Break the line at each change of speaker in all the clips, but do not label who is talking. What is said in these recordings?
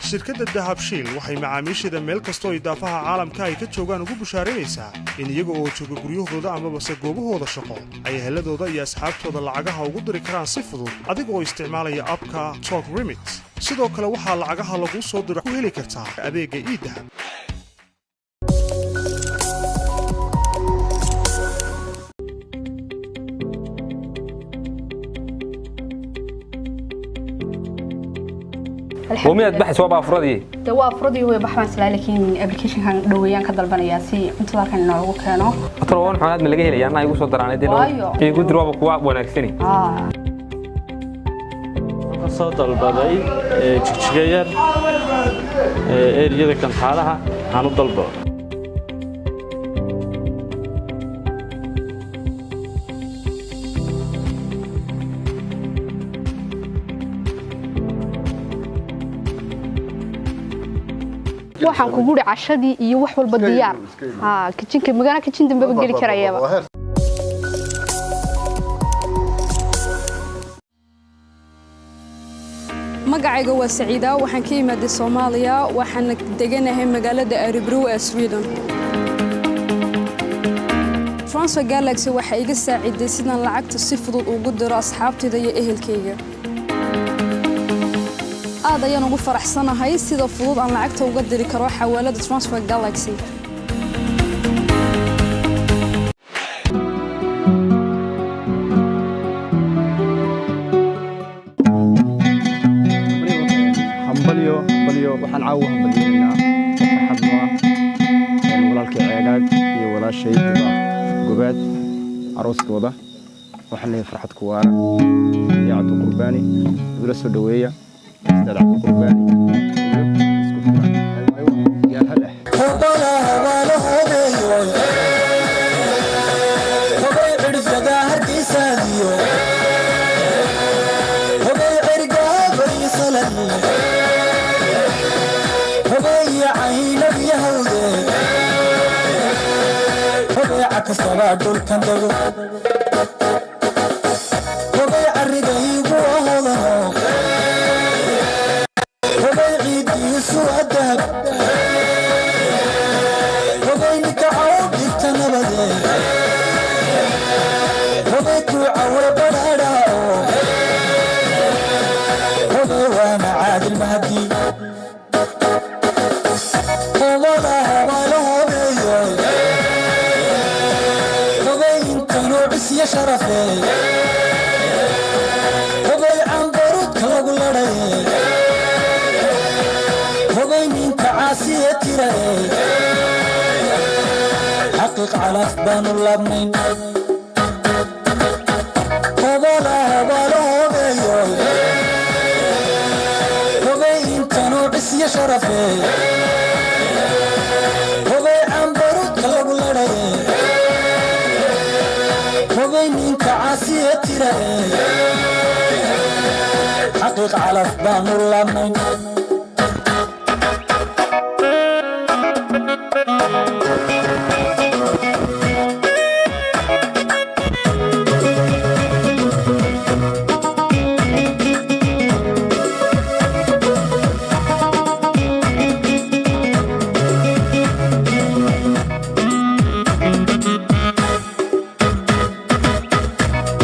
Shirkadda Dahabshiil waxay macaamiisheeda meel kastoo idaafaha caalamka ay ka joogaan ugu bushaaraynaysaa in iyaga oo jooga guryahooda amabase goobahooda shaqo ay eheladooda iyo asxaabtooda lacagaha ugu diri karaan si fudud adiga oo isticmaalaya app-ka Talk Remit. Sidoo kale waxaa lacagaha laguu soo diro ku heli kartaa adeegga eDahab.
Miyaad baxays? Waaba afuradii.
De waa afuradii hooyo, baxbaan islaa, laakiin applicationkan dhoweeyaan ka dalbanayaa si cuntada halkan inoogu keeno.
Talo wan xunaad ma laga helaya? Anaa igu soo daraanay dee.
Waayo.
Igu dir, waaba kuwa wanaagsani.
Ka soo dalbaday Jigjiga Yar, eriyada Kantaalaha aan u dalbo.
Waxaan kugu uri cashadii iyo wax walba diyaar. Ha kitchenka magana kitchen dambeba geli karayaba.
Magacayga waa Saciida, waxaan ka imaaday Soomaaliya, waxaana deganahay magaalada Örebro ee Sweden. Transfer Galaxy waxay iga saaciday sidaan lacagta si fudud ugu diro asxaabtayda iyo ehelkayga. Aad ayaan ugu faraxsanahay sida fudud aan lacagta uga diri karo xawaalada Transfer Galaxy.
Hambalyo, hambalyo! Waxaan caawa hambalyeynaynaa, farxad noo ah, walaalkay Ceegaag iyo walaashay Dibaaq Gobaad arooskooda. Waxaan leeyahay farxad ku waara. Iyo Cabdiqurbaani igula soo dhoweeya, Ustaad Cabdiqurbaani iyo isku filan yaa halah.
Hobay cidhifyadaa Hargeysaadiyo, hobay Cerigaabaysalan, hobay Caynab yahawde, hobay cakasabaa dhulkan dego, hobay carigaygu ahodano, hobay ciidiisu adahab, hobay nikaxow dhigta nabade, hobay kuu cawe badhaadhao, hobay waana Caadil Mahdi. Hobala hobala hobeeyo, hobay intanuu cisyo sharafe, hobay cambaruudka lagu ladhaye, hobay ninka caasiye tiraye, xaqiiq calaf baanu laabnayn. Hobala hobala hobeeyo, hobay intanuu cisyo sharafe, hobay cambaruudka lagu ladhaye, hobay ninka caasiye tiraye, xaqiiq calaf baanu laabnayn.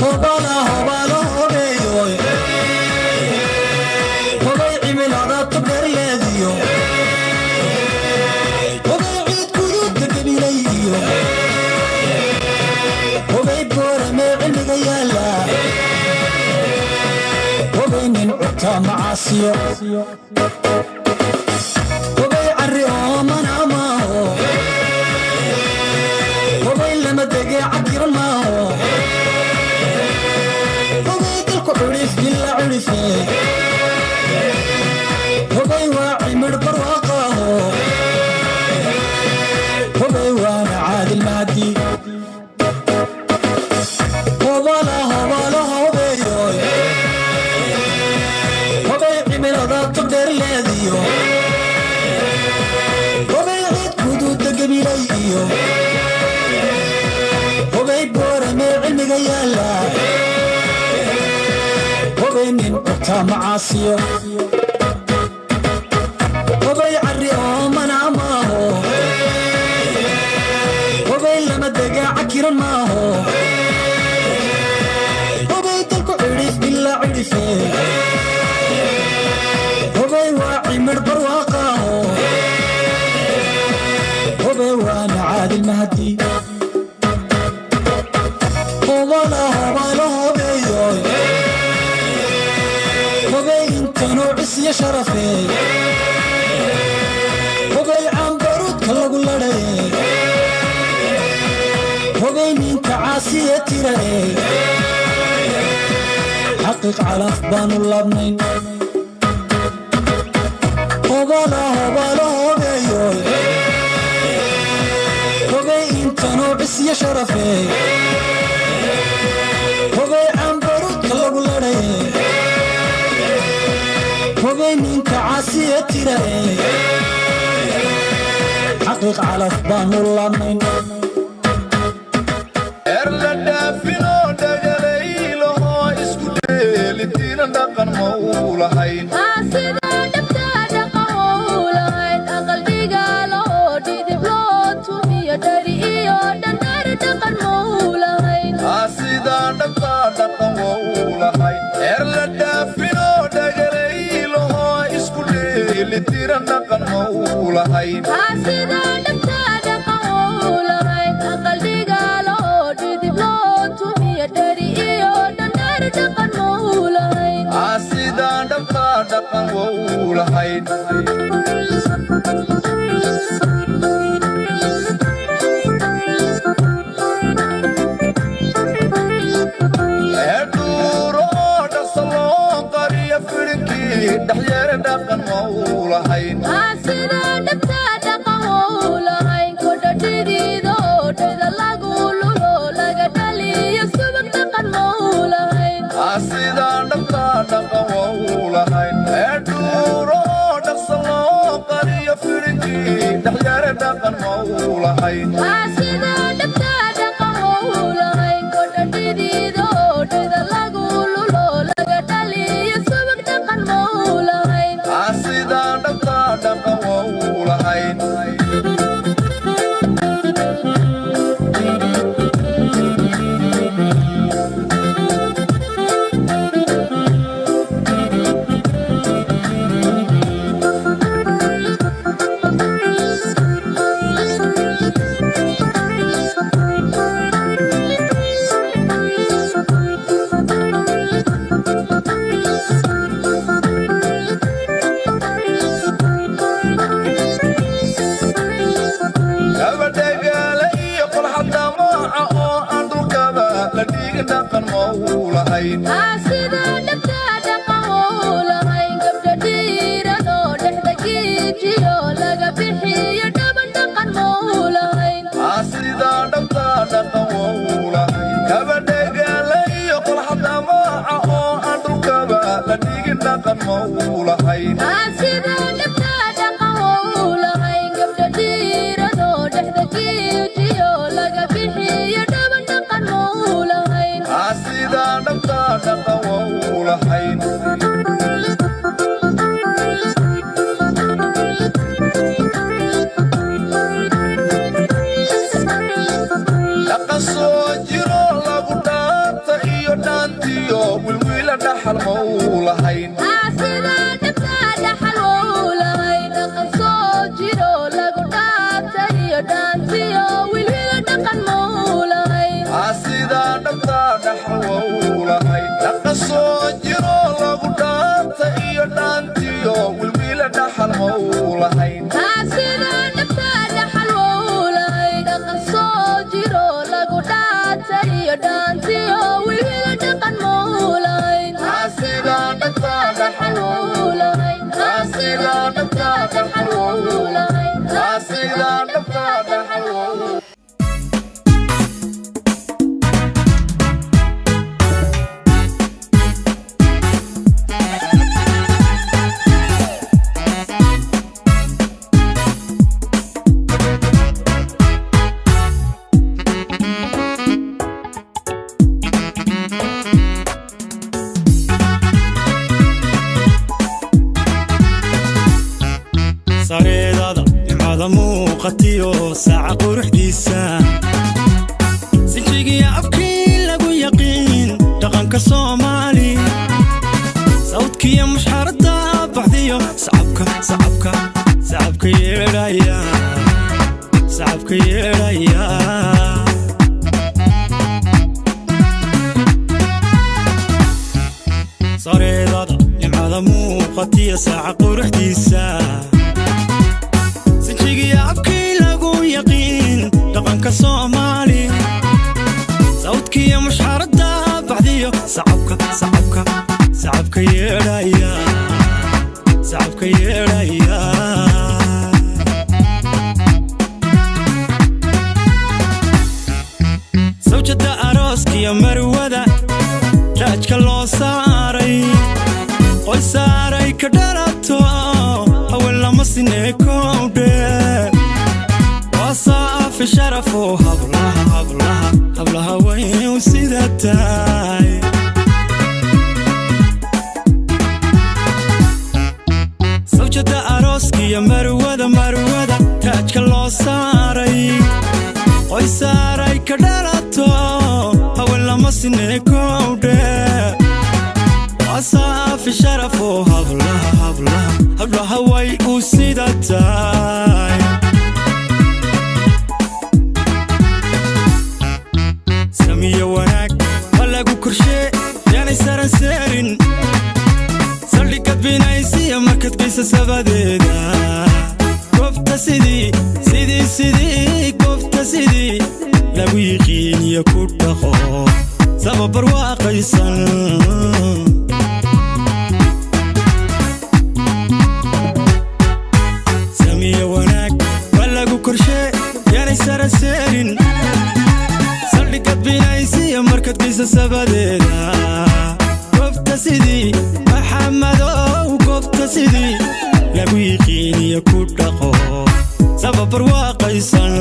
Hobala hobala hobeeyo, hobay cimilada tubdherleediyo, hobay ciid guduudka gabilay iyo hobay Booramee cilmiga yaala, hobay nin cugtaa macaasiyo, hobay carri oomana maaho, hobay lama degee cakiran maaho, hobay dalku cudhif ila cudhife, hobay waa cimidh barwaaqaaho, hobay waana Caadil Mahdi. Hobala hobala hobeeyo, hobay cimilada tubdheer leediyo, hobay ciid guduuda gabilay iyo hobay Booramee cilmiga yaala, hobay nin cugtaa macaasiyo. Cakiran maaho. Hobay dalku cidhif ilaa cidhife. Hobay waa cimir barwaaqaaho. Hobay waana caadil mahadi. Hobala hobala hobeeyo. Hobay intanoo cisya sharafe. Hobay cambaruudka lagu ladhaye. Hobay ninka caasiya tirae. Xaqiiq calaf baanu laabnayn. Hobala hobala hobeeyo. Hobay intanoo cisya sharafe. Hobay cambaruudka lagu ladhaye. Hobay ninka caasiya tirae. Xaqiiq calaf baanu laabnayn.
Erla dhaafinoo dhagalaylaho isku dheelitiran dhaqan ma uu lahayn. Sidaa dhabtaa dhaqan wa uu lahayn. Erla dhaafinoo dhagalaylaho isku dheelitiran dhaqan ma uu lahayn. Sidaa dhabtaa dhaqan wa uu lahayn. Dhuuro dhaqsa loo qariyo fidhinkii dhexyeere dhaqan ma uu lahayn. Sidaa dhabtaa dhaqan wa uu lahayn. Dhuuro dhaqsa loo qariyo fidhinkii dhexyeere dhaqan ma uu lahayn. Sidaa dhabtaa dhaqan wa uu lahayn. Gabadhagaale iyo qolxada maaca oo aan dhulkaba la dhigin dhaqan ma uu lahayn. Sidaa dhabtaa dhaqan wa uu lahayn. Gabadhagaale iyo qolxada maaca oo aan dhulkaba la dhigin dhaqan ma uu lahayn. Sidaa dhabtaa dhaqan wa uu lahayn. Dhaqan soo jiro lagu dhaanta iyo dhaantiyo wilwiila dhaxal ma uu lahayn. Sidaa dhabtaa dhaxal wa uu lahayn. Dhaqan soo jiro lagu dhaanta iyo dhaantiyo wilwiila dhaxal ma uu lahayn. Sidaa dhabtaa dhaxal wa uu lahayn. Sidaa dhabtaa dhaxal wa uu lahayn. Sidaa dhabtaa dhaxal wa uu.
Sareedada nimcada muuqatiyo saaca quruxdiisa.
Sinjigiya afkii lagu yaqiin dhaqanka Soomaali, sawdkiya mushxarada baxdiyo sacabka sacabka sacabka yeedhaya, sacabka yeedhaya. Sareedada nimcada muuqatiya saaca quruxdiisa, sinjigiya afkii lagu yaqiin dhaqanka Soomaali, sawdkiya mushxarada baxdiyo sacabka sacabka sacabka yeedhaya, sacabka yeedhaya. Sawjada arooskiyo marwada taajka loo saaray, qoy saaray ka dhalato, haween lama sinee kowdhe, waa saafi sharafo hablaha hablaha hablaha way u sida tahay. Sawjada arooskiyo marwada marwada taajka loo saaray, qoy saaray ka dhalato, haween lama sinee kowdhe, waa saafi sharafo hablaha hablaha hablaha way u sida tahay. Samiyo wanaag waa lagu korshee, yaanay saran seerin, saldhigga binaysiya markaad geysa sabadeeda, goobta sidii sidii sidii goobta sidii lagu yiqiiniyo ku dhaqo sababar waaqaysan. Samiyo wanaag waa lagu korshee, yaanay saran seerin, saldhigga binaysiya markaad geysa sabadeeda, goobta sidii Maxamadow, goobta sidii lagu yiqiiniyo ku dhaqo sababar waaqaysan.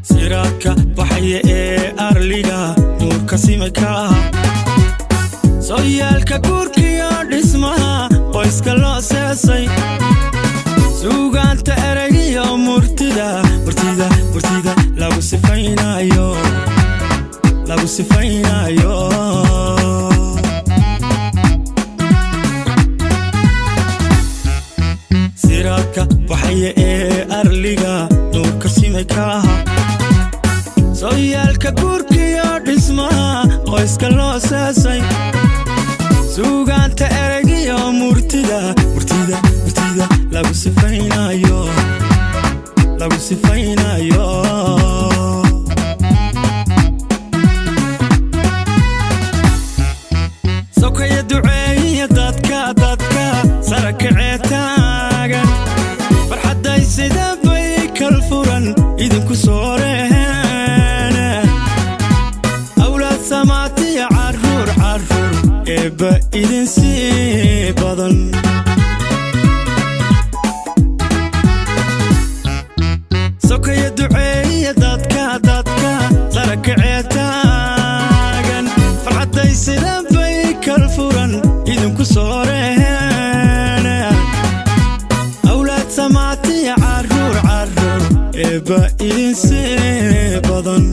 Siraadka baxaya ee arliga nuurka simika, sooyaalka guurkiyo dhismaha qoyska loo seesay, suugaanta eraygiyo murtida murtida murtida lagu sifaynayo, lagu sifaynayo. Siraadka baxaya ee arliga nuurka simika, sooyaalka guurkiyo dhismaha qoyska loo seesay, suugaanta eraygiyo murtida murtida murtida lagu sifaynayo, lagu sifaynayo. Sokaya duceeya dadka dadka sara kacee taagan, farxadday sida bay kal furan idinku soo reheen, awlaad samaatiya caruur caruur eebba idin sii badan. Sokaya duceeya dadka dadka sara kacee taagan, farxadday sida bay kal furan idinku soo reheen, awlaad samaatiya caruur caruur eebba idin sii badan.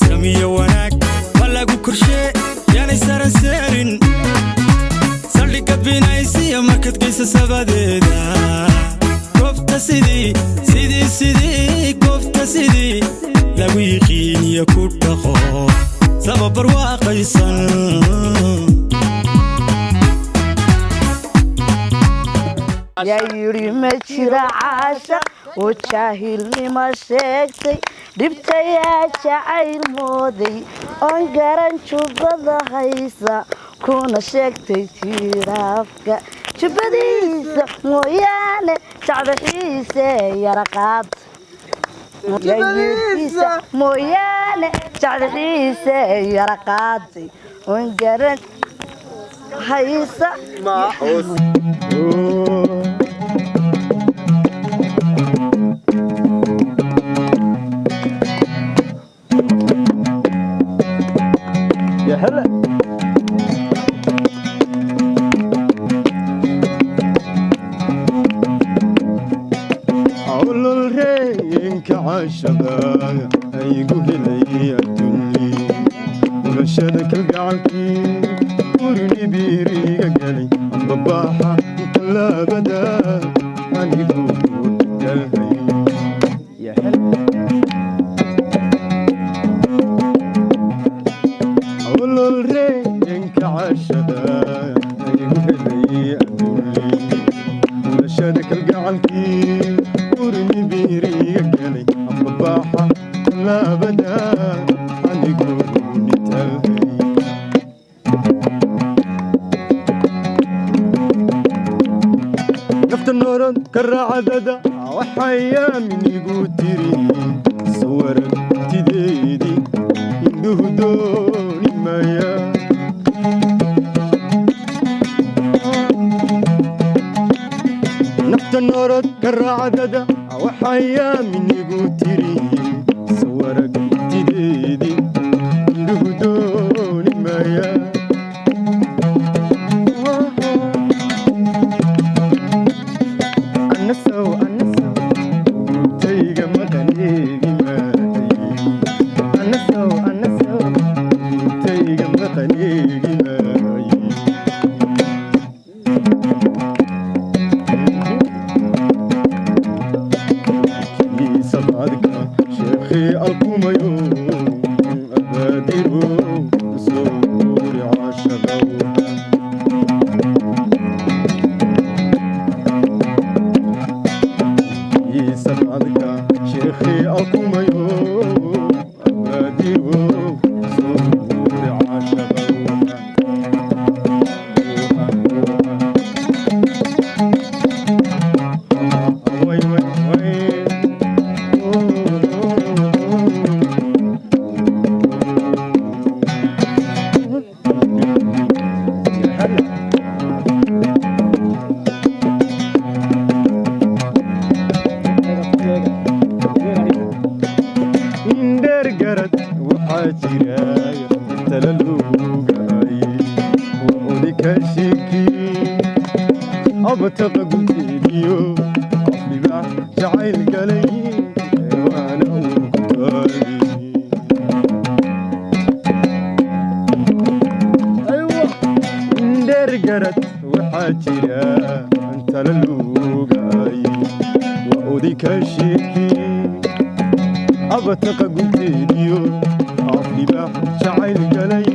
Samiyo wanaag waa lagu korshee, yaanay saran seerin, saldhigga binaysiya markaad geysa sabadeeda, goobta sidii sidii sidii goobta sidii lagu yiqiiniyo ku dhaqo sababar waaqaysan.
Yaa yidhi ma jira caashaq oo jaahilnimo sheegtay, dhibtayaa jacayl mooday oon garan jubbada haysa, kuna sheegtay jiiraafka Jubbadiisa mooyaane jacbaxiise yara qaad. Yayirkiisa mooyaane jacbaxiise yara qaaday oon garan haysa.
يا هلا. Olol reenka caashaqa aygu helay adduunyi bulashada kalgacalkii gurni biiriga galay ambabaaxa tallaabada anigu dalhay. Ya hela. Olol reenka caashaqa aygu helay adduunyi bulashada kalgacalkii gurni biiriga galay ambabaaxa tallaabada anigu dhitalhay. Nafta noorad ka raacdada waxayaa minigu tiri sawaragtideedii indhuhu dooni maya. Nafta noorad ka raacdada waxayaa minigu tiri sawaragtideedii indhuhu dooni maya. Anasow anasow gubtayga maqaneegi maayay. Anasow anasow gubtayga maqaneegi maayay. Kiisa qaadka sheekhii alkumayo abaadiru soo guuri caashaqow. Kiisa qaadka sheekhii alkumayo abaadiru soo guuri caashaqow. Way way way. يا هلا. Indheer garad waxaa jira tala luugay waa odi ka shiki abtaqa gunteediyo aflibaax jacayl galay waana uu ku taagay. Indheer garad waxaa jira tala luugay waa odi ka shiki abtaqa gunteediyo aflibaax jacayl galay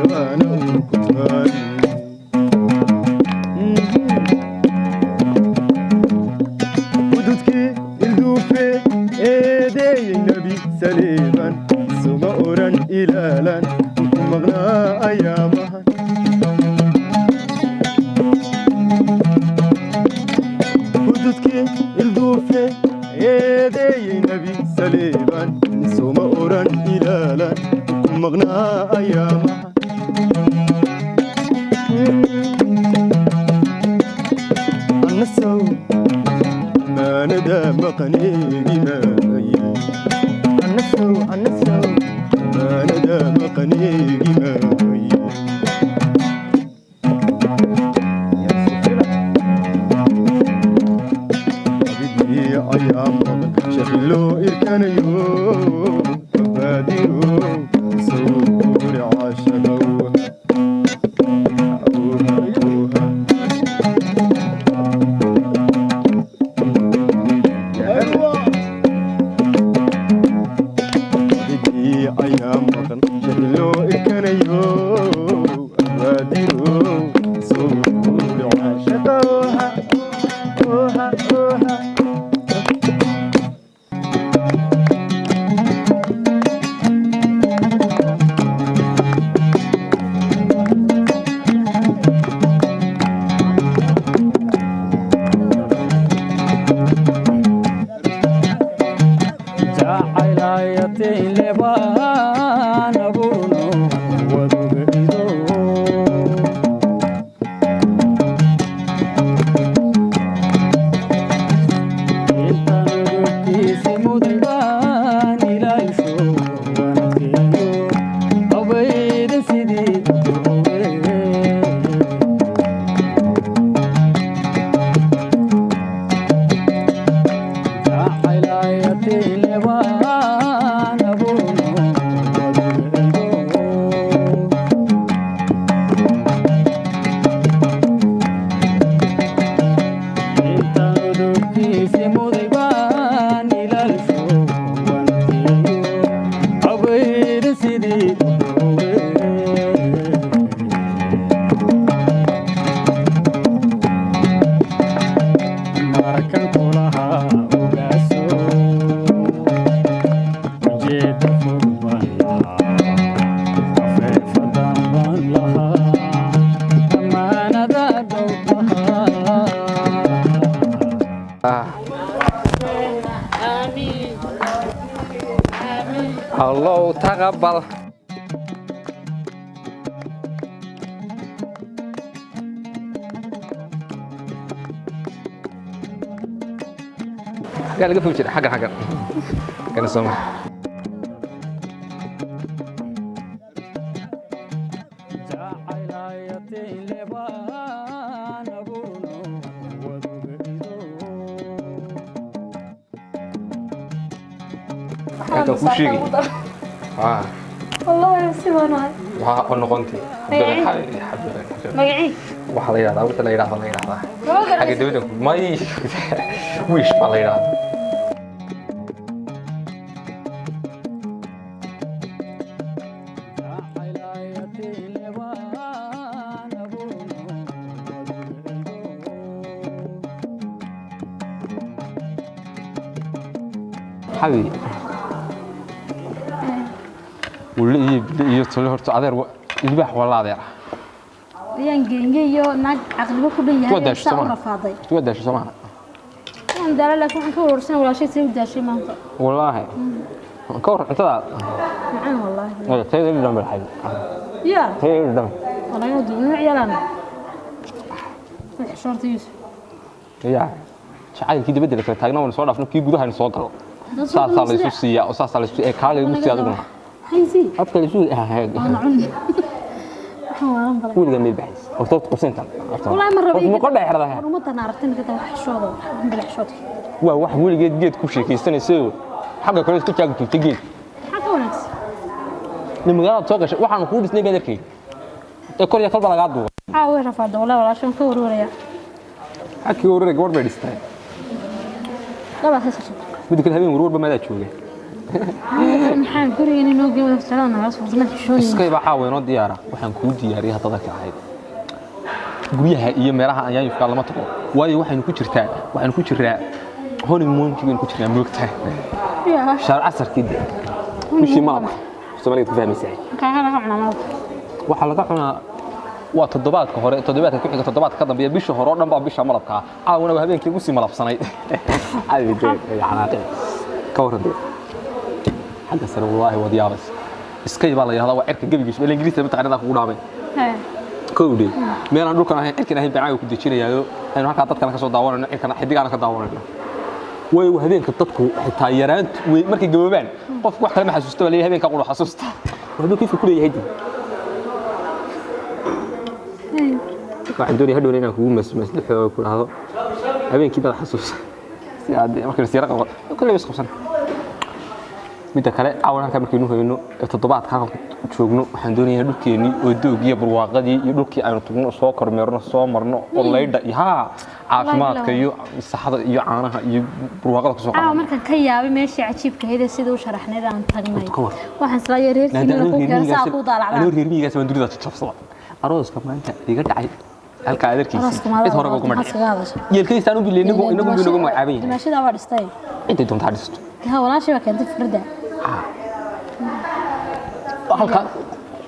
waana uu ku taagay. Hududkii ilduufe eedeeyey nebi saliiban suma oran ilaalan ku maqnaa ayaamahan. Hududkii ilduufe eedeeyey nebi saliiban suma oran ilaalan ku maqnaa ayaamahan. Anasow amaanada maqaneegi maaye. Anasow anasow amaanada maqaneegi maaye. Abidii ayaa maqan sheekhi loo irkanayo abaadiru soo guuri caashaqow. Abidii ayaa maqan sheekhi loo irkanayo abaadiru soo guuri caashaqow.
Xiisi muday baan ilaalsho wantiyo abayda sidii u dhowre. Markan kulahaa ogaaso ujeeda fog baan lahaa, afeefadan baan lahaa, ammaanada dhowrtahaa.
Allow taqabal. Xaggaa laga fogi jira, xaggan xaggan kana soo mar. Halkan kuu sheegay. Ah.
Wallahi si wanaag.
Waxaa u noqontay.
Magacii? Magacii?
Waxaa la yidhahdaa, wixii la yidhahdaa la yidhahdaa. Xagga dibadda may wiish baa la yidhahdaa. Xabi wule iyo bile iyo tole horta adeer libaax waa la adeer.
Ayaan geenge iyo naag caqliba ku dhan
waa
yahay
daashay
saa u
Soomaa.
rafaaday.
Waa daashay Soomaa.
Waan daalay, laakiin waxaan ka warwarsan walaashay say u daashay maanta.
Wallaahi ka war cuntada.
Macaan wallaahi.
Tayada dhadhan bal xabi.
Ya.
Tayada dhadhan.
Wallahi inuu duubno ciyaalaan. Xishoorta Yuusuf.
Ya jacaylkii dibadda la kala taagna waan soo dhaafno, kii gudaha aynu soo galo saasaa la isu siiyaa oo saasaa la isu ee kaa laygu siiya adiguna.
Haysi.
Afka la isu
Waan cuni. Waxaan waalan badan.
Weligaa may baxays horta qabsantan.
Wallahi ma rabay.
Ma qodha xiradaha.
Ummadan aragtay ka taa xishooda. Bila xishoodka.
Waa wax weligeed geed ku sheekaysanaysayo xagga kale iska taagi jirtay geed.
Maxaa ka wanaagsan?
Nin magaalada soo gashay waxaanu kuu dhisnay baad arkay ee kor iyo kalba lagaa duuba.
Maxaa way rafaada wallahi walaashan ka warwaraya.
Xagkii warwaray gabadh bay dhistay.
Laba sas.
Midda kale habeen warwarba maadaa jooga.
Maxaan gurigeena inoo geeyo wada salaam naga soo xusnaa xishooyin.
Iskay baa caawa inoo diyaara. Waxaan kuu diyaariyay hadda dadka ahayd guryaha iyo meelaha aan yaanyufka lama tago, waayo waxaynu ku jirtaa, waxaynu ku jiraa honeymoon-kii baynu ku jirnaa, moogtaa?
Ya.
Shaar casarkii de bishii malabka Soomaaliga ku fahmaysaa.
Kaaga laga cunaa malabka.
Waxaa laga cunaa waa toddobaadka hore, toddobaadka ku xiga, toddobaadka ka dambeeya, bisha hore oo dhan baa bisha malabka ah. Caawana waa habeenkii ugu sii malabsanay. Caawi dee xanaaqin ka warran dee xagga sare, wallaahi waad yaabaysa. Iskay baa la yidhahdaa, waa cirka gebigiisa ila Ingiriista mataqaanaa kugu dhaamay. Kowdhe meelaan dhulkan ahayn cirkan ahayn baan caawa ku dejinayaayo, aynu halkaa dadkana ka soo daawanayno, cirkana xidigaana ka daawanayno. Way habeenka dadku xitaa yaraant way markay gaboobaan qofku wax kale ma xasuusta baa leeyahay, habeenka qura xasuusta. Waa habeenku ifka ku leeyahay dib. Waxaan doonaya hadhowna inaan kugu maslixo ku dhahdo habeenkii baad xasuusta si aad marka la siira qabo kulley is qabsan. Midda kale caawan halkaa markaynu hayno ee toddobaadka halkan ku joogno, waxaan doonayaa dhulkeennii oo doog iyo barwaaqadii iyo dhulkii aynu tagno, soo kormeerno, soo marno oo laydha iyo haa caafimaadka iyo saxada iyo caanaha iyo barwaaqada kusoo
Caawa
qaadano.
Markaan ka yaabay meeshii cajiibka ahayd ee sida u sharaxnayd aan tagnay.
Ka war.
Waxaan isla reerkiina ku keenay saa ku
Anoo
daalacdaa.
reer miyigaas baan dunida jabsada. Arooska maanta iga dhacay halkaa adeerkiisii
Arooska maada
cid horeba kuma
maxaad
dhicin.
kaga hadashay?
Yeelkaysaan u bilay inagu buu inagu magacaaban yahay.
Dhimashadaa waa dhistay.
Intay doontaa dhisto.
Ha, walaashii baa keentay fikradda.
Halkaa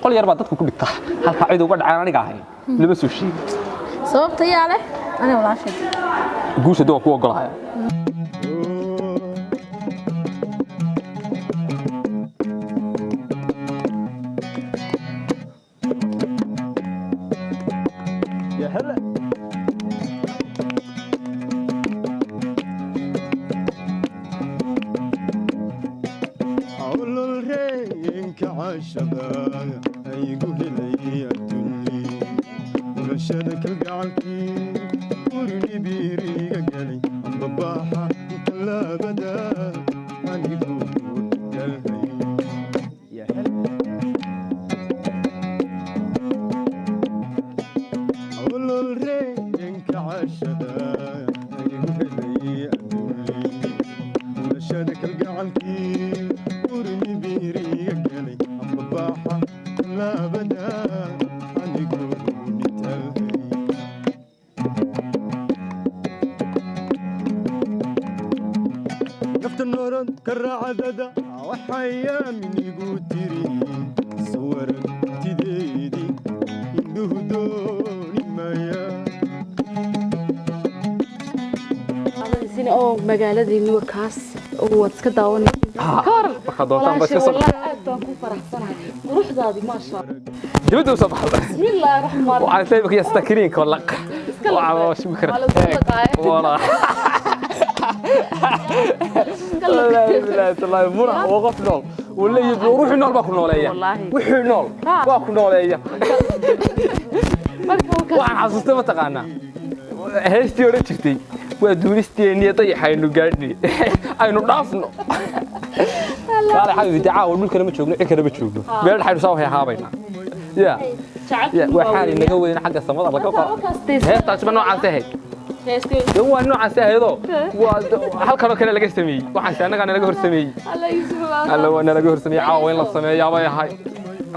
qol yar baa dadku ku dhigtaa, halkaa cid uga dhacaan aniga ahayn lama soo sheegin.
Sababta yaa leh? Aniga walaashay.
Guusha de waa ku ogolahaya.
يا هلا.
Olol reenka caashaqa aygu helay adduunye bulashada kalgacalkii urinibiriga galay ambabaaxa tallaabada anigu galhay.
يا هلا.
Olol reenka caashaqa aygu helay. Norod ka raacdada waxayaaminigu tiri sawaragtideedii indhuhu dooni maya.
Oo magaaladiinni waa kaas oo waad iska daawanaysa. Ka waran?
Waxaad doontaan ba iska soo.
Wallaahi aad baan ku faraxsanahay quruxdaadii, maasha Allah.
Dibadda u soo baxda.
Bismillaahi raxmaan.
Waxaan isleeyahay markaa sida kariinka laq.
Iska laq.
Waxaa sugi kara.
Waa la isku laqaaya.
Walaa. Wallaahi billaahi tallaahi mura waa qof nool. Wallaahi ruuxii nool baa ku nooleeya.
Wallaahi.
Wixii nool waa ku nooleeya.
Marka waa kaas.
Waxaan xasuustay, ma taqaanaa, heestii odhan jirtay waa duulisteennii dayaxaynu gaadhnay aynu dhaafno. Kaale xabibi, dee caawa dhulkana ma joogno, cirkana ma joogno, meel dhexaynu saa hehaabaynaa ya ya waa xaal inaga weyn xagga samada laga qoro. Heestaasi ma noocaas ahayd? Dee waa noocaas ahaydoo waa halkanoo kale laga sameeyey. Waxaase annagaa nalaga hor sameeyey. Alla waa nalaga hor sameeyey. Caawa in la sameeyaa bay ahay.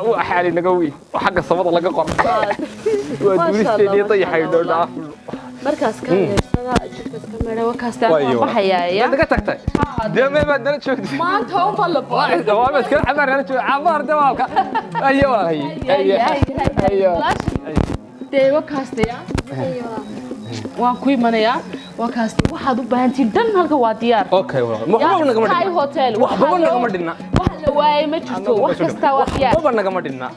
Waa xaal inaga weyn oo xagga samada laga qoro, waa duulisteennii dayaxaynu dhaafno.
Markaas ka neefsada jirkaas ka meedha, waa kaas taan waan baxayaa ya.
Maad naga tagtay dee, may maad nala joogtay?
Maanta un baa la boqay.
Waa ma iska cabaar nala joog cabaar de walaalka. Ayo walaal, haye ayo.
Dee waa kaas ya, waan ku imanayaa. Waa kaas, waxaad u baahantiin dhan halka waa diyaar.
Okay walaal, waxba nagama
Sky
dhinna.
Hotel.
Waxbaba nagama dhinna.
Wax la waayay ma jirto, wax kasta waa diyaar.
Waxbaba nagama dhinna.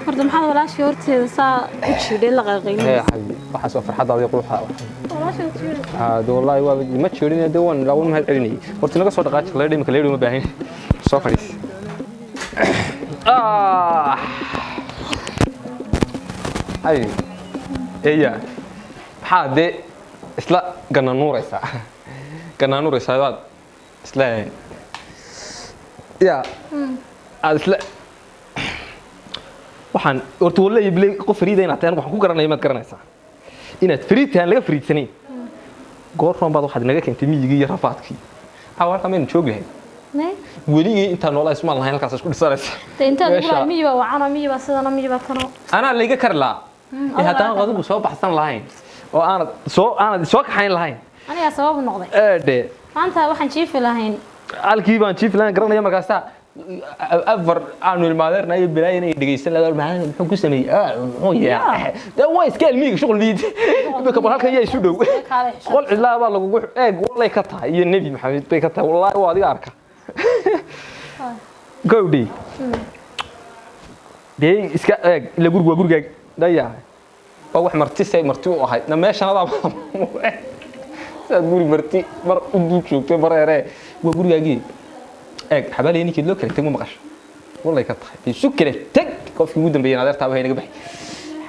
Horta maxaad walaashii horteeda saa u jiidhay la
Ee
qayqaynaysa?
Xabibi, waxaas waa farxadaada iyo quruxdaada.
Walaashii u jiidhay.
Haa de wallaahi waa ma jeedin de, waan laawan mahad celinayay. Horta naga soo dhaqaaji leedh, imika leedh uma baahin. Soo fadhiis. Ah xabibi, eya maxaa dee isla gananuuraysaa gananuuraysaa waad isla ya aad isla waxaan horta wallahi bilay qof fariida inaad tahay waxaan ku garanaya. Maad garanaysaa inaad fariid tahay aan laga fariidsanayn? Goor roon baad waxaad naga keentay miyigii iyo rafaadkii. Caawa halkaa maynu joogi lahayn.
May.
Weligii intaan noolaa ismaan lahayn halkaas isku dhisanaysa.
Dee intaad
Meesha-
ugu lahay miyi baa wacano, miyi baa sidano, miyi baa kano.
Anaa layga kari lahaa ee haddaan adigu soo baxsan lahayn oo aanad soo aanad soo kaxayn lahayn.
Anigaa sabab u noqday.
Eedhe.
Maanta waxaan jiifi lahayn.
Halkii baan jiif lahayn garanaya. Markaasaa afar aanu ilmaadeerna iyo bilaay inay dhegeysan lahaa, maxaa muxuu ku sameeyey? Muxuu yaa dee waa iska ilmihiga shuqul liid. Imika bal halkan yaa isu dhow? Qol cidlaa baa lagugu eeg. Wallay ka tahay iyo Nebi Maxamed bay ka tahay. Wallaahi waa adiga arka gowdhi. Dee iska eeg ila gurigu waa gurigaaga daya, waa wax marti say marti u ahayd na meeshan adaa sidaad guri marti mar u dul joogtay mar eree waa gurigaagii. Eeg xabaaley ninkeed loo kala teg ma maqasho? Wallay ka tahay dee isu kala teg. Qofkii ugu dambeeyay adeertaa waxay naga baxay.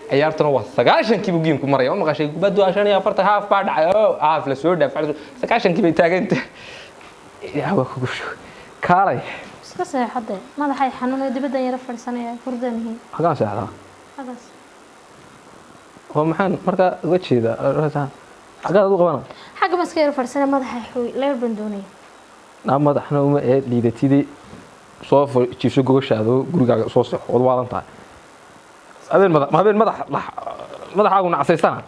Ciyaartuna waa 90-kii buu giimku maraya. Ma maqashay kubaddu waa 45 haaf baa dhacay oo haaf la soo dhaaf 90-kii bay taaganta. Yaa waa kugu shu kaalay.
Iska seexade, madaxay xanuunaya, dibaddan yara fadhiisanaya, hurdanihi.
Xagaan seexdaa?
Xagaas.
Oo maxaan markaa uga jeedaa xaggaad u qabana?
Xagga baan iska yara fadhiisanaya, madaxay xuy leer baan doonaya.
Naa madaxna uma ee liidatidii soo jiifso gogoshaado, gurigaaga soo seexo. Waad waalan tahay. Habeen madax habeen madax madaxaagu nacsaysana,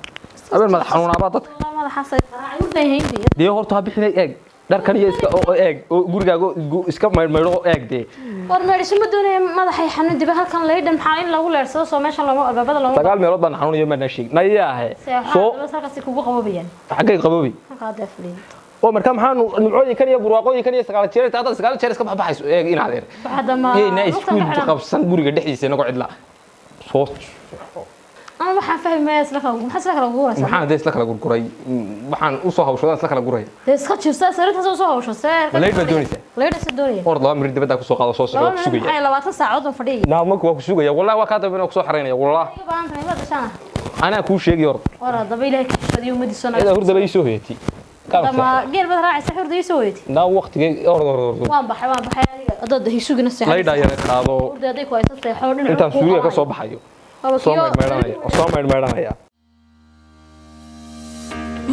habeen madax xanuunaabaa dadka.
Wallah madaxaasay qaraacay, hurday hayntii.
Dee horta ha bixinay. Eeg dharkan iyo iska oo eeg oo gurigaaga iska maydhmaydho oo eeg dee.
War meedhisho ma doonaya, madaxay xanuun diba halkan leydhan maxaa in lagu leersado soo meeshan looma albaabada looma.
9 meelood baan xanuunayo maanaa sheegin nayaahe. Soo
seexo halkaasi kugu qabobayaan.
Xaggay qaboobay?
Halkaa haddaa fadhiyo.
Oo marka maxaanu nimcooyinkan iyo burwaaqooyinkan iyo 9 jeer inta haddaad 9 jeer iska baxbaxayso? Eeg in adeer
Waxaad ama
heena
lugta
isku
ka xidhan.
qabsan guriga dhexdiisa inagoo cidla soo.
Ama waxaan fahmi maya isla kala maxaa isla kala guraysaa?
Maxaan dee isla kala gurguray? Waxaan u soo hawshadaan isla kala guraya.
Dee iska jiifsa sariirtaas oo soo hawsho seer.
Ma leydh baad doonaysaa?
Leydh isa doonaya.
Orod 2 mirir dibaddaa kusoo qaado, soo soco.
Laba
Waa ku
minut
sugaya.
maxay 20 saacadood baan fadhiyay.
Naamaka waa ku sugaya wallahi, waa kaa dambe inaan kusoo xaraynaya wallah.
Iga baahan tahay ma dashaana.
Anaa kuu sheegay, orod.
War haddaba ilaahay ka xishadiyo ummadiisa
Cidaa hurdaba ii soo hoyatay.
Ama geel baad raacaysa, hurda ii soo hoyatay.
Naa waqtigay, orod orod orod.
Waan baxay, waan baxay aniga. Haddaad hisugina seexan.
Laydhaa yara qaado.
Hurda hadday ku hayso seexo dhinac.
Intaan suuliga ka soo baxayo soo maydhmaydhanaya, soo maydhmaydhanaya.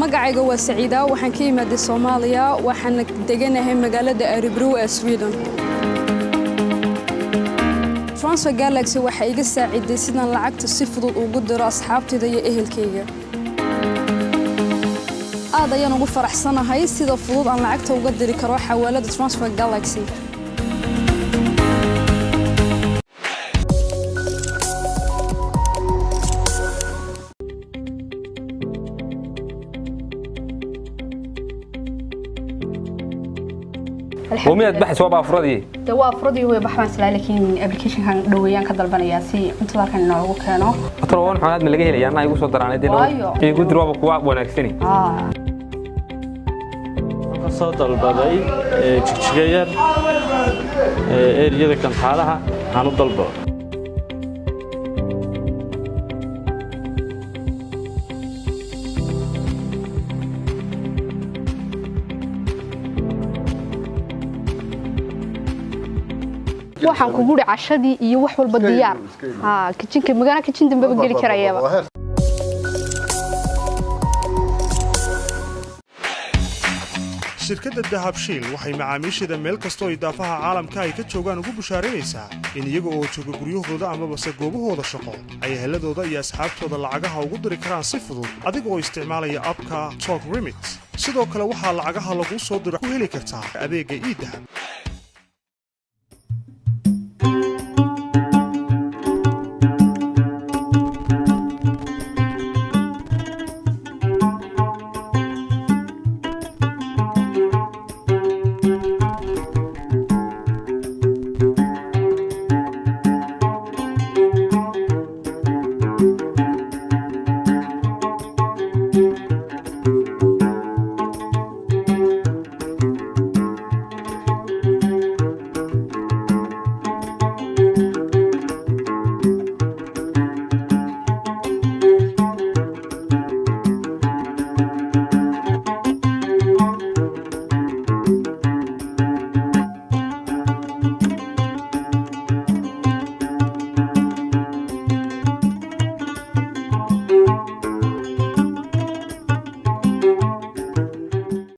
Magacayga waa Saciida, waxaan ka imaaday Soomaaliya, waxaana deganahay magaalada Örebro ee Sweden. Transfer Galaxy waxay iga saaciday sidaan lacagta si fudud ugu diro asxaabtayda iyo ehelkayga. Aad ayaan ugu faraxsanahay sida fudud aan lacagta uga diri karo xawaalada Transfer Galaxy.
Wamiyaad baxaysa? Waa baafuradii.
De waa furadii hooyo, baxbaan islaa, laakiin applicationkan dhoweeyaan ka dalbanayaa si cuntada halkan inoogu keeno.
Tolo xoolaad ma laga helaya? Anaa igu soo daraanay dee.
Waayo.
Igu dir, waaba kuwa wanaagsani.
Ka soo dalbaday Jigjiga Yar, eriyada Gantaalaha aan u dalbado.
Waxaan kugu uri cashadii iyo wax walba diyaar. Ha kijinka magana kijin dambeba geli karayaba.
Shirkadda Dahabshiil waxay macaamiisheeda meel kastoo idaafaha caalamka ay ka joogaan ugu bushaaraynaysaa in iyaga oo jooga guryahooda amabase goobahooda shaqo ay eheladooda iyo asxaabtooda lacagaha ugu diri karaan si fudud adiga oo isticmaalaya app-ka Talk Remit. Sidoo kale waxaa lacagaha laguu soo diro ku heli kartaa adeegga eDahab.